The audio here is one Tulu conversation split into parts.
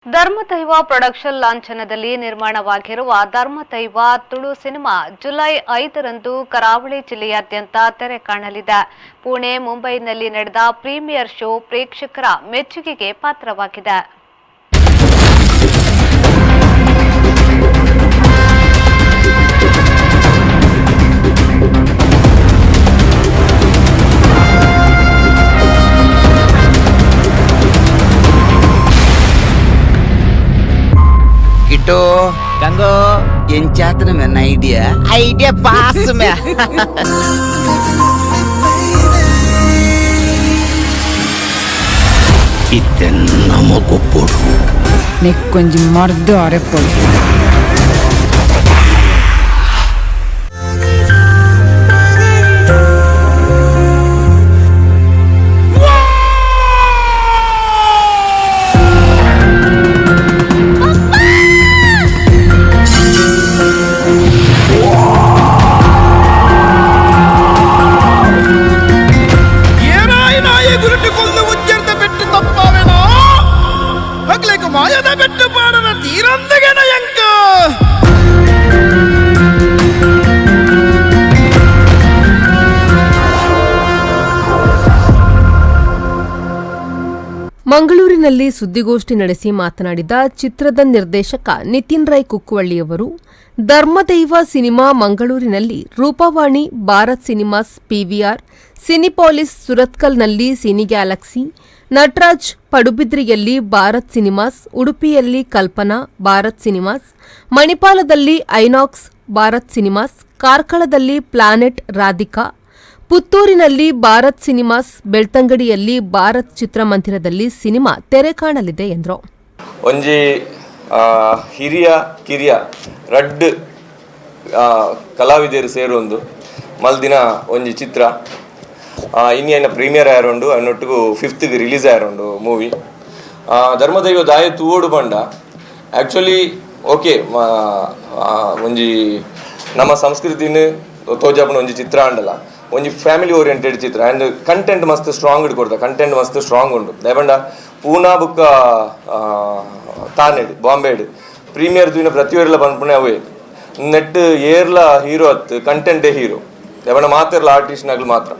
Dharmadaiva production ಲಾಂಛನದಲ್ಲಿ ನಿರ್ಮಾಣವಾಗಿರುವ ಧರ್ಮದೈವ ತುಳು ಸಿನಿಮಾ ಜುಲೈ 5ರಂದು ಕರಾವಳಿ ಜಿಲ್ಲೆಯಾದ್ಯಂತ ತೆರೆ ಕಾಣಲಿದೆ. ಪುಣೆ, ಮುಂಬೈನಲ್ಲಿ ನಡೆದ ಪ್ರೀಮಿಯರ್ ಶೋ ಪ್ರೇಕ್ಷಕರ ಮೆಚ್ಚುಗೆಗೆ ಪಾತ್ರವಾಗಿದೆ. Kittu. ಗಂಗೋ. ಎಂಚಾತನ ಮೆನ್ನ idea? Idea pass May. ಇತ್ತೆ ನಮಗೊಪ್ಪೊಡು. ನೆಕ್ಕೊಂಜಿ ಮರ್ದು ಅರೆಪೊಡು. ಗುರುಟು ಕೊಲ್ಲು ಉಜ್ಜರ್ದ ಬೆಟ್ಟು ತಪ್ಪಾವೆನೋ ಹಗ್ಲೆಗ್ ಮಾಯದ ಬೆಟ್ಟು ಪಾಡನ ತೀರಂದಗೆನ ಎಂಕ. ಮಂಗಳೂರಿನಲ್ಲಿ ಸುದ್ದಿಗೋಷ್ಠಿ ನಡೆಸಿ ಮಾತನಾಡಿದ ಚಿತ್ರದ ನಿರ್ದೇಶಕ ನಿತಿನ್ ರೈ ಕುಕ್ಕುವಳ್ಳಿಯವರು, ಧರ್ಮದೈವ ಸಿನಿಮಾ ಮಂಗಳೂರಿನಲ್ಲಿ Roopavani, Bharat cinemas, PVR, Cinepolis, ಸುರತ್ಕಲ್ನಲ್ಲಿ cine Galaxy, Nataraj, ಪಡುಬಿದ್ರಿಯಲ್ಲಿ Bharat cinemas, ಉಡುಪಿಯಲ್ಲಿ ಕಲ್ಪನಾ, ಭಾರತ್ ಸಿನಿಮಾಸ್, ಮಣಿಪಾಲದಲ್ಲಿ ಐನಾಕ್ಸ್, ಭಾರತ್ ಸಿನಿಮಾಸ್, ಕಾರ್ಕಳದಲ್ಲಿ ಪ್ಲಾನೆಟ್ ರಾಧಿಕಾ, ಪುತ್ತೂರಿನಲ್ಲಿ ಭಾರತ್ ಸಿನಿಮಾಸ್, ಬೆಳ್ತಂಗಡಿಯಲ್ಲಿ ಭಾರತ್ ಚಿತ್ರಮಂದಿರದಲ್ಲಿ ಸಿನಿಮಾ ತೆರೆ ಕಾಣಲಿದೆ ಎಂದರು. ಒಂಜಿ ಹಿರಿಯ ಕಿರಿಯ ರಡ್ಡ್ ಕಲಾವಿದೆರು ಸೇರೊಂದು ಮಲ್ದಿನ ಒಂಜಿ ಚಿತ್ರ. ಇನಿ ಐನ ಪ್ರೀಮಿಯರ್ ಆಯರುಂಡು, ಐನೊಟ್ಟಿಗೂ ಫಿಫ್ತ್ಗೆ ರಿಲೀಸ್ ಆಯರುಂಡು ಮೂವಿ. ಧರ್ಮದೈವ ದಾಯ ತೂವೊಡು ಪಂಡ, ಆ್ಯಕ್ಚುಲಿ ಓಕೆ, ಒಂಜಿ ನಮ್ಮ ಸಂಸ್ಕೃತಿನ ತೋಜಾಪುನ ಒಂಜಿ ಚಿತ್ರ ಆಂಡಲ, ಒಂಜಿ ಫ್ಯಾಮಿಲಿ ಓರಿಯೆಂಟೆಡ್ ಚಿತ್ರ. ಆ್ಯಂಡ್ ಕಂಟೆಂಟ್ ಮಸ್ತ್ ಸ್ಟ್ರಾಂಗ್ ಕೊಡ್ತ, ಕಂಟೆಂಟ್ ಮಸ್ತ್ ಸ್ಟ್ರಾಂಗ್ ಉಂಡು. ದಾಯೆ ಪೂನಾ ಬುಕ್ಕ ತಾನೆಡ್ ಬಾಂಬೆಡ್ ಪ್ರೀಮಿಯರ್ ತೂಯಿನ ಪ್ರತಿಯೊರಿಲ ಪನ್ಪುನೆ ಅವೇ, ನೆಟ್ ಏರ್ಲ ಹೀರೋ ಅತ್ತು, ಕಂಟೆಂಟೇ ಹೀರೋ. ದಾಯೆ ಮಾತೆರ್ಲ ಆರ್ಟಿಸ್ಟ್ ನಗಲು ಮಾತ್ರ.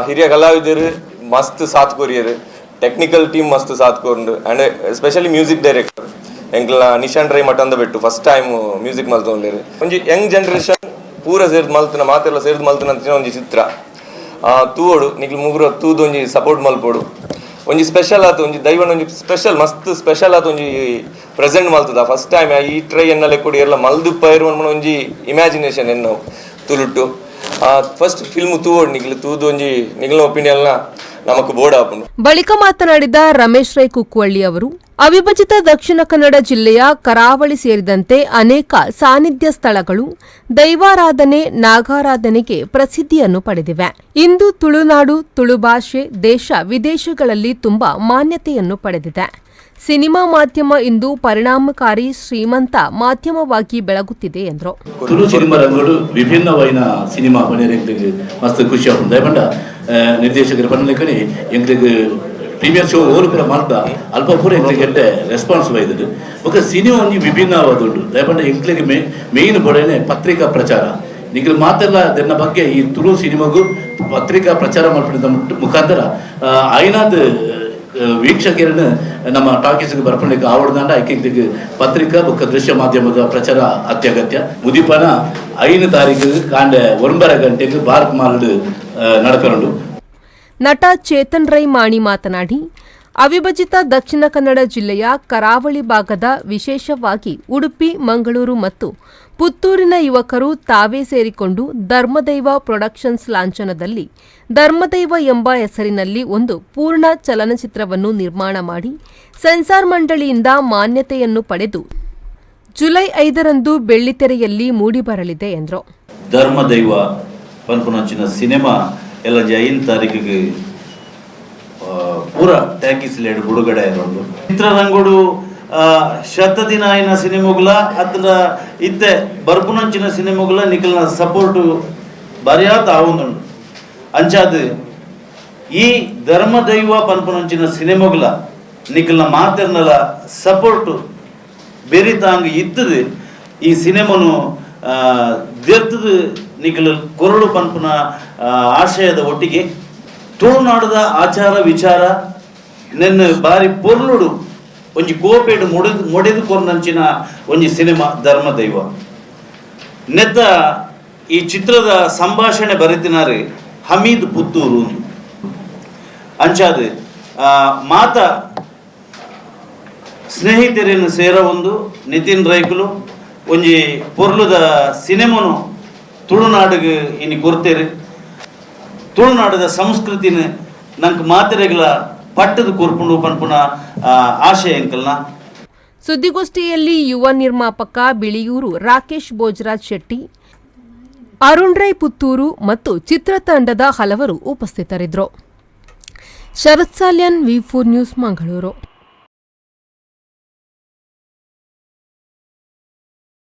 ಹಿರಿಯ ಕಲಾವಿದರು ಮಸ್ತ್ ಸಾಥ್ ಕೊರಿಯರ್, ಟೆಕ್ನಿಕಲ್ ಟೀಮ್ ಮಸ್ತ್ ಸಾಥ್ ಕೊರ್ಂಡು. And especially music director ಎಂಕ್ಲ Nishan Rai ಮಠಂದ Bettu first time music ಮಲ್ತೊಂದೇರು. ಒಂಜಿ ಯಂಗ್ ಜನರೇಷನ್ ಪೂರ ಸೇರ್ದು ಮಲ್ತನ, ಮಾತೆಲ್ಲ ಸೇರ್ದು ಮಲ್ತನ ಅಂಚಿನ ಒಂಜಿ ಚಿತ್ರ. ತೂವೊಡು ನಿಕ್ಲು ಮುಗುರು, ತೂದು ಒಂಜಿ ಸಪೋರ್ಟ್ ಮಲ್ಪೊಡು. ಒಂಜಿ ಸ್ಪೆಷಲ್ ಆತು, ಒಂಜಿ ದೈವನ ಒಂಜಿ ಸ್ಪೆಷಲ್, ಮಸ್ತ್ ಸ್ಪೆಷಲ್ ಆತು ಒಂಜಿ ಪ್ರೆಸೆಂಟ್ ಮಲ್ತದ. ಫಸ್ಟ್ ಟೈಮ್ ಈ ಟ್ರೈ ಎನ್ನ ಲೆಕ್ಕೊಡು ಎಲ್ಲ ಮಲ್ದು ಪೈರು ಒಂಜಿ ಇಮ್ಯಾಜಿನೇಷನ್ ಎನ್ನವು ತುಳುಟು. ಫಸ್ಟ್ ಫಿಲ್ಮ್ ತೂವೊಡು ನಿಕ್ಲು, ತೂದು ಒಂಜಿ ನಿಗ್ಲ ಒಪಿನಿಯನ್ನ ನಮಕ್ ಬೋರ್ಡ್ ಆಪುಂಡು. ಬಳಿಕ ಮಾತನಾಡಿದ ರಮೇಶ್ ರೈ ಕುಕ್ಕುವಳ್ಳಿ ಅವರು, ಅವಿಭಜಿತ ದಕ್ಷಿಣ ಕನ್ನಡ ಜಿಲ್ಲೆಯ ಕರಾವಳಿ ಸೇರಿದಂತೆ ಅನೇಕ ಸಾನ್ನಿಧ್ಯ ಸ್ಥಳಗಳು ದೈವಾರಾಧನೆ, ನಾಗಾರಾಧನೆಗೆ ಪ್ರಸಿದ್ಧಿಯನ್ನು ಪಡೆದಿವೆ. ಇಂದು ತುಳುನಾಡು, ತುಳು ಭಾಷೆ ದೇಶ ವಿದೇಶಗಳಲ್ಲಿ ತುಂಬಾ ಮಾನ್ಯತೆಯನ್ನು ಪಡೆದಿದೆ. ಸಿನಿಮಾ ಮಾಧ್ಯಮ ಇಂದು ಪರಿಣಾಮಕಾರಿ ಶ್ರೀಮಂತ ಮಾಧ್ಯಮವಾಗಿ ಬೆಳಗುತ್ತಿದೆ ಎಂದರು. ತುಳು ಸಿನಿಮಾ ರಂಗಡು ವಿಭಿನ್ನವಾಯಿನ ಸಿನಿಮಾ ಪನೆರೆಗ್ ಮಸ್ತ್ ಖುಷಿ ಆಪುಂಡು. ದಾಯೆ ನಿರ್ದೇಶಕರು ಪನ್ನಲೆಕ್ಕನೆ ಎಂಕ್ಲೆಗ್ ಪ್ರೀಮಿಯರ್ ಶೋ ಓಲು ಪೂರ ಮಲ್ತ, ಅಲ್ಪ ಪೂರ ಎಂಕ್ಲೆಗ್ ಎಡ್ಡೆ ರೆಸ್ಪಾನ್ಸ್ ಬೈದುಂಡು. ಬೊಕ್ಕ ಸಿನಿಮಾ ಒಂಜಿ ವಿಭಿನ್ನವಾದುಂಡು. ದಾಯೆ ಪಂಡ ಎಂಕ್ಲೆಗ್ ಮೇನ್ ಬೊಡನೆ ಪತ್ರಿಕಾ ಪ್ರಚಾರ. ನಿಕ್ಲು ಮಾತೆಲ್ಲ ದೆನ್ನ ಬಗ್ಗೆ ಈ ತುಳು ಸಿನಿಮಾಗು ಪತ್ರಿಕಾ ಪ್ರಚಾರ ಮಲ್ಪುನ ಮುಖಾಂತರ ಆಯ್ನಾದ್ ವೀಕ್ಷಕರನ್ನು ನಮ್ಮ ಟಾಕೀಸ್ಗೆ ಬರ್ಪಣಕ್ಕೆ ಆವಡ್ದಾಂಡ ಐಕ್ಯತೆಗೆ ಪತ್ರಿಕಾ ಬೊಕ್ಕ ದೃಶ್ಯ ಮಾಧ್ಯಮದ ಪ್ರಚಾರ ಅತ್ಯಗತ್ಯ. ಮುದಿಪನ 5 ತಾರೀಕು ಕಾಂಡೆ 9 ಗಂಟೆಗೆ ಭಾರತ್ ಮಾಲ್ ನಡಪರುಂಡು. ನಟ ಚೇತನ್ ರೈ ಮಾಣಿ ಮಾತನಾಡಿ, ಅವಿಭಜಿತ ದಕ್ಷಿಣ ಕನ್ನಡ ಜಿಲ್ಲೆಯ ಕರಾವಳಿ ಭಾಗದ, ವಿಶೇಷವಾಗಿ ಉಡುಪಿ, ಮಂಗಳೂರು ಮತ್ತು ಪುತ್ತೂರಿನ ಯುವಕರು ತಾವೇ ಸೇರಿಕೊಂಡು ಧರ್ಮದೈವ ಪ್ರೊಡಕ್ಷನ್ಸ್ ಲಾಂಛನದಲ್ಲಿ ಧರ್ಮದೈವ ಎಂಬ ಹೆಸರಿನಲ್ಲಿ ಒಂದು ಪೂರ್ಣ ಚಲನಚಿತ್ರವನ್ನು ನಿರ್ಮಾಣ ಮಾಡಿ ಸೆನ್ಸಾರ್ ಮಂಡಳಿಯಿಂದ ಮಾನ್ಯತೆಯನ್ನು ಪಡೆದು ಜುಲೈ 5ರಂದು ಬೆಳ್ಳಿತೆರೆಯಲ್ಲಿ ಮೂಡಿಬರಲಿದೆ ಎಂದರು. ಧರ್ಮದೈವ ಪನ್ಪುನಂಚಿನ ಸಿನಿಮಾ ಎಲ್ಲ 5 ತಾರೀಕಿಗೆ ಪೂರ ಟ್ಯಾಕಿಸ್ ಲೇಡ್ ಬಿಡುಗಡೆ ಆಯಿರೋದು. ಚಿತ್ರರಂಗಡು ಶತದಿನ ಆಯಿನ ಸಿನಿಮಾಗುಲ ಅತ್ರ ಇತ್ತೆ ಬರ್ಪುನಂಚಿನ ಸಿನಿಮಾಗುಲ ನಿಖಲ್ನ ಸಪೋರ್ಟು ಬರಿಯಾತ ಆವೊಂದುಂಡು. ಅಂಚಾದ್ ಈ ಧರ್ಮದೈವ ಪನ್ಪುನಂಚಿನ ಸಿನಿಮಾಗುಲ ನಿಕಲ್ನ ಮಾತೆರ್ನಲ ಸಪೋರ್ಟ್ ಬೆರಿತಾಂಗ್ ಇತ್ತದು. ಈ ಸಿನಿಮಾನು ದೆರ್ತದು ನಿಕಲ್ ಕೊರಡು ಪನ್ಪುನ ಆಶಯದ ಒಟ್ಟಿಗೆ ತುಳುನಾಡದ ಆಚಾರ ವಿಚಾರ ನೆನ್ನ ಬಾರಿ ಪೊರ್ಲುಡು ಒಂಜಿ ಕೋಪೆಡು ಮೊಡೆದು ಮೊಡೆದು ಕೊರ್ನಂಚಿನ ಒಂಜಿ ಸಿನಿಮಾ ಧರ್ಮದೈವ. ನೆತ್ತ ಈ ಚಿತ್ರದ ಸಂಭಾಷಣೆ ಬರೆತಿನಾರು ಹಮೀದ್ ಪುತ್ತೂರು. ಅಂಚಾದ ಮಾತ ಸ್ನೇಹಿತರನ್ನು ಸೇರ ಒಂದು ನಿತಿನ್ ರೈಕುಲು ಒಂಜಿ ಪೊರ್ಲುದ ಸಿನಿಮಾನು ತುಳುನಾಡಿಗೆ ಇನಿ ಕೊರ್ತೇರು. ತುಳುನಾಡದ ಸಂಸ್ಕೃತಿನ ನಂಗೆ ಮಾತೆರೆಗ್ಲ ಪಟ್ಟದ ಕೊರ್ಪುಂಡು ಪನ್ಪುನ ಆಶಯ ಎಂಕಲ್ನ. ಸುದ್ದಿಗೋಷ್ಠಿಯಲ್ಲಿ ಯುವ ನಿರ್ಮಾಪಕ ಬಿಳಿಯೂರು ರಾಕೇಶ್ ಭೋಜರಾಜ್ ಶೆಟ್ಟಿ, ಅರುಣ್ ರೈ ಪುತ್ತೂರು ಮತ್ತು ಚಿತ್ರತಂಡದ ಹಲವರು ಉಪಸ್ಥಿತರಿದ್ದರು. Sharath Salian, V4 news, Mangaluru.